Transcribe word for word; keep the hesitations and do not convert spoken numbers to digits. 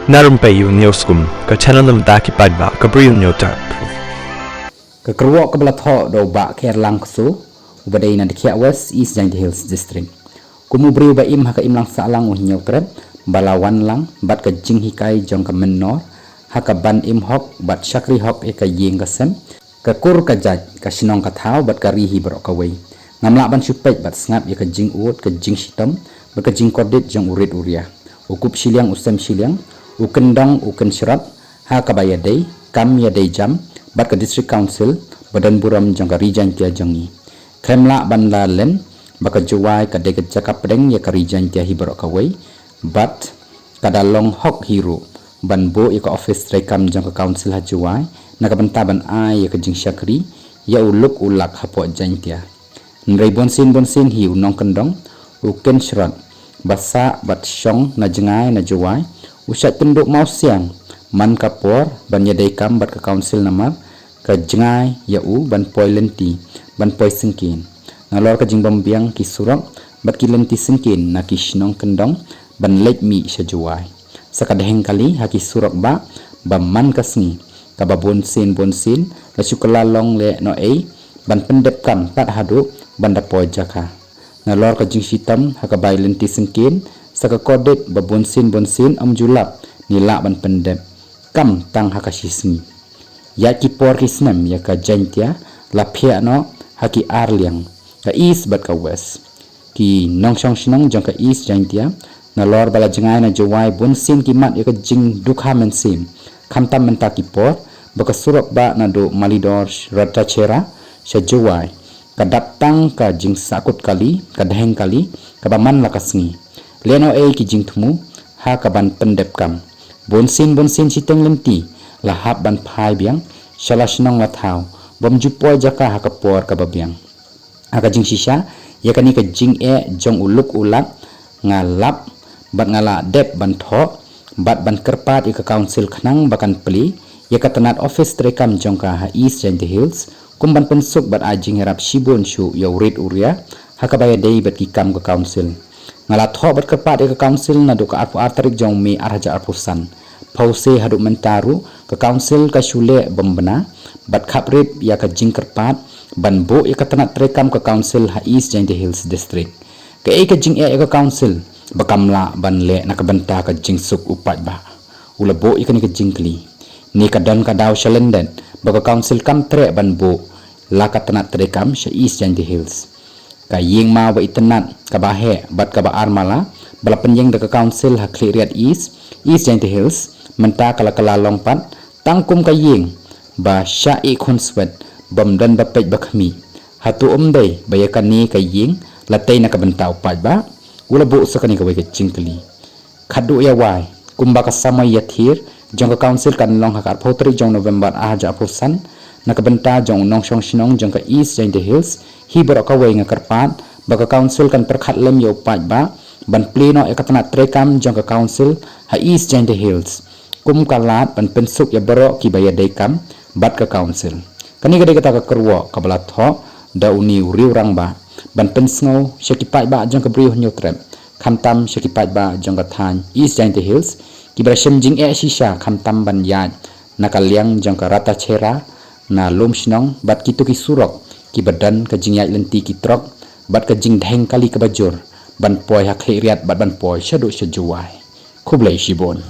Na Rympei U Newsroom, ka channel na bynta ki paidbah ka Bri U Hynñiewtrep. Ka kyrwoh kaba la thoh da u Bah Kherlang Kso, uba dei na Dkhiah West, East Jaintia Hills District. Kum u briew ba im ha ka imlang sahlang u Hynñiewtrep, ba la wan lang bad ka jinghikai jong ka mynnor ha kaban im hok bad shakri hok ïa ka ïing ka sem, ka kur ka jait, ka shnong ka thaw bad ka ri hi baroh kawei. Ngam lah ban shu peit bad sngap ïa ka jingud, ka jingshitom bad ka jingkordit jong u rit u ria, u kup shiliang u sem shiliang, u kyndong u kynshrot ha kaba ïadei kam ïadei jam bad ka District Council ba don burom jong ka Ri Jaintia jong ngi. Khlem lah ban da len ba ka Jowai ka dei ka jaka pdeng ïa ka Ri Jaintia hi baroh kawei, bad ka da long hok hi ruh ban buh ïa ka ophis treikam jong ka Council ha Jowai na ka bynta ban ai ïa ka jingshakri ïa u luk u lak hapoh Jaintia. Hynrei bunsien bunsien hi u nongkyndong u kynshrot ba sah bad shong na jngai na Jowai, u shait kynduh mawsiang man ka por ban ïadei kam bad ka Council namar ka jngai ïa u ban poi lynti, ban poi syngkien. Nalor ka jingbym biang ki surok bad ki lynti syngkien na ki shnong kyndong ban leit mih sha Jowai, sa ka dheng kali ha ki surok bah ba man ka sngi, kaba bunsien bunsien la shu kylla long lehnohei ban pyndep kam tad haduh ban da poi jaka. Nalor ka jingshitom ha ka bai lynti syngkien, sa ka kordit ba bunsien bunsien ym ju lap ne lah ban pyndep kam tang ha ka shi sngi. Ïa ki por ki snem ïa ka Jaintia la phiah noh ha ki ar liang, ka East bad ka West. Ki nongshong shnong jong ka East Jaintia, nalor ba la jngai na Jowai, bunsien ki mad ïa ka jingdukha mynsiem, khamtam mynta ki por ba ka surok bah naduh Malidor Rattachera sha Jowai ka dap tang ka jingsahkut kali, ka dheng kali kaba man la ka sngi. Lehnohei ki jingthmu ha kaban pyndep kam. Bunsien bunsien shiteng lynti la hap ban phai biang sha la shnong la thaw, bym ju poi jaka ha ka por kaba biang. Ha ka jingshisha ïa kane ka jingeh jong u luk u lak, nga lap bad nga la dep ban thoh bad ban kyrpad ïa ka Council khnang ba kan plie ïa ka tnat ophis treikam jong ka ha East Jaintia Hills, kum ban pynsuk bad ai jingïarap shibun shuh ïa u rit u ria ha kaba ïadei bad ki kam ka Council. Nga la thoh bad kyrpad ïa ka Council naduh ka arphew ar tarik jong u May ar hajar arphew san. Phewse haduh mynta ruh ka Council ka shu leh bym bna bad khaprit ïa ka jingkyrpad ban buh ïa ka tnat treikam ka Council ha East Jaintia Hills District. Kaei ka jingeh ïa ka Council ba kam lah ban leh na ka bynta ka jingsuk u paidbah? U la buh ïa kane ka jingkylli. Ne ka don ka daw shalyndet ba ka Council kam treh ban buh la ka tnat treikam sha East Jaintia Hills? Ka ïing maw ba itynnad, kaba heh bad kaba armala ba la pynïeng da ka Council ha Khliehriat East, East Jaintia Hills, mynta ka la kylla long pat tang kum ka ïing ba shah ïeh khunswet, bym don ba peit ba khmih. Hato ym dei ba ïa kane ka ïing la tei na ka bynta u paidbah? U la buh sa kane kawei ka jingkylli. Khatduh ïa wai, kumba ka samoi ïathir jong ka Council kan long ha ka arphew tarik jong November ar hajar arphew san, na ka bynta jong u nongshong shnong jong ka East Jaintia Hills, hi baroh kawei nga kyrpad ba ka Council kan pyrkhat lem ïa u paidbah ban plie noh ïa ka tnat treikam jong ka Council ha East Jaintia Hills, kum ka lad ban pynsuk ïa baroh kiba ïadei kam bad ka Council. Kane ka dei kata ka kyrwoh kaba la thoh da une u riew rangbah ban pynsngew sha ki paidbah jong ka Bri U Hynñiewtrep, khamtam sha ki paidbah jong ka thaiñ East Jaintia Hills kiba la shem jingeh shisha khamtam ban ïaid na ka liang jong ka Rattachera, na Lum Shnong bad kito ki surok kiba don ka jingïaid lynti ki trok bad ka jingdheng kali kaba jur ban poi ha Khliehriat bad ban poi shaduh sha Jowai. Khublei shibun.